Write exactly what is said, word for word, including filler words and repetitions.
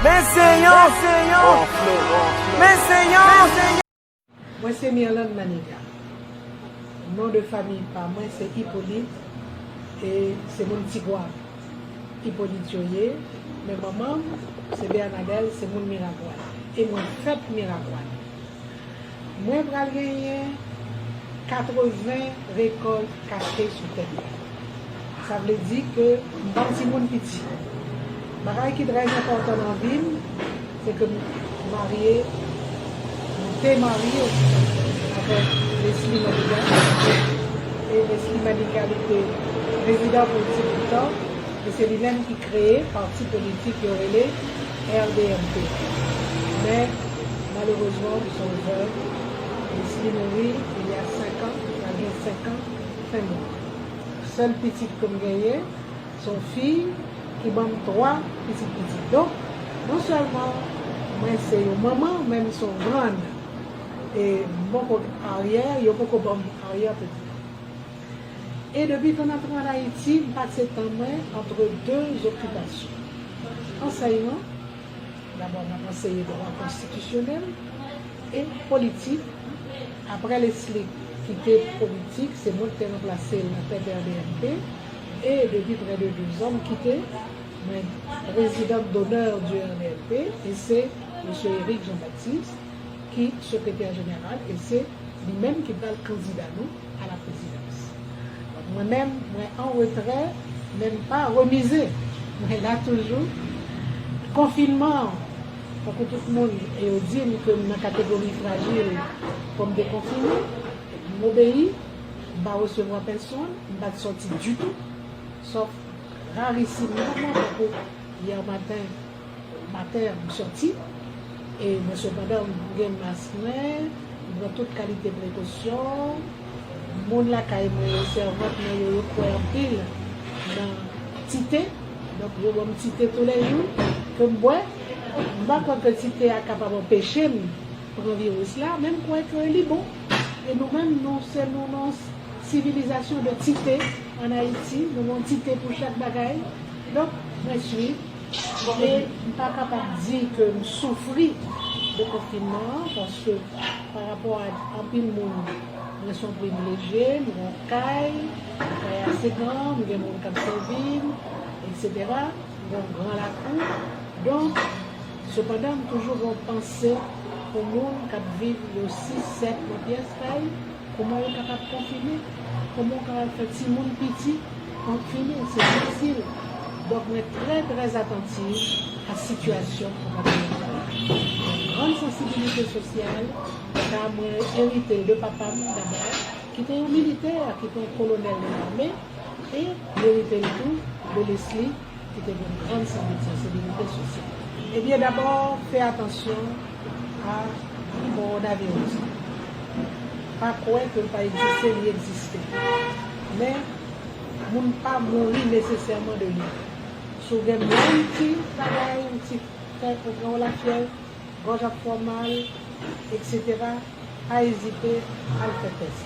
Men se yon, men se yon, men se yon. Mwen se Mirlande Maniga. Non de fanmi pa mwen se Hyppolite e se moun Tigwav. Hyppolite yo ye, men manman m se Bernadelle, se moun Miragwàn. E mwen fèt Miragwàn. Mwen pral genyen katreven rekòt kafe sou tèt mwen. Sa vle di ke m pa yon timoun piti. Bagay ki trè enpòtan nan vi m, se ke m marye, m te marye avèk Leslie Maniga. E Leslie Maniga, li te prezidan pou yon ti bout tan, e se li menm ki kreye pati politik yo rele R D M P. Men, malerezman, m se yon vèv. Leslie mouri il y a senk an, sa gen senk an, fen mwa. Sèl pitit ke m genyen, se yon fi ki ban m twa pitit pitit. Donk, non sèlman mwen se yon manman, men m se yon grann. E m poko aryè, yo poko ban m aryè pitit. E depi ke m antre ann Ayiti, m pase tan mwen antre de okipasyon. Ansèyman, dabò, m ap anseye dwa konstitisyonèl e politik. Apre Leslie kite politik, se mwen ki te ranplase l nan tèt R D M P. E depi prè de de zan, m kite, mwen prezidan donè di R D M P, e se mesye Eric Jean-Baptiste ki sekretè jeneral, e se li menm ki pral kandida nou a la prezidans. Donk, mwen menm, mwen an retrè, men m pa remize. Mwen la toujou. Konfinman an, tankou tout moun, e yo di m ke m nan kategori frajil, fò m dekonfine, m obeyi, m pa resevwa pèsonn, m pa t sòti ditou, sòf rarisimman, tankou yè maten, maten an, m sòti, e mwen sepandan, m gen mask mwen, m pran tout kalite prekosyon. Moun lakay mwen yo, sèvant mwen yo, yo kwè anpil nan ti te. Donk, yo ban m ti te toulèjou ke m bwè. M pa kwè ke ti te a kapab anpeche m pran viris la, men m kwè ke li bon. E nou menm, nou se nou nan sivilizasyon de ti te ann Ayiti, nou nan ti te pou chak bagay. Donk, mwen swiv. E m pa kapab di ke m soufri de konfinman an, paske pa rapò a anpil moun, mwen se yon privilejye, m gen yon kay, yon kay ase gran, m gen moun k ap sèvi m, etsetera. M gen yon gran lakou. Donk, sepandan, m toujou gen yon panse pou moun k ap viv yo sis, sèt nan pyès kay, kòman yo kapab konfine, kòman w kapab fè timoun piti konfine, se difisil. Donk, mwen trè, trè atantiv a sitiyasyon pou mwen. Yon grann sansibilite sosyal, sa mwen erite l de papa m dabò, ki te yon militè, ki te yon kolonèl de lame, e m erite l tou de Leslie, ki te gen yon grann sansibilite sosyal. Ebyen, dabò, fè atansyon a kowonaviris. Pa kwè ke l pa egziste, li egziste. Men, moun pa mouri nesesèman de li. Si w gen yon ti bagay, yon ti fè, ou gen yon lafyèv, gòj ap fè w mal, etsetera, pa ezite al fè tès.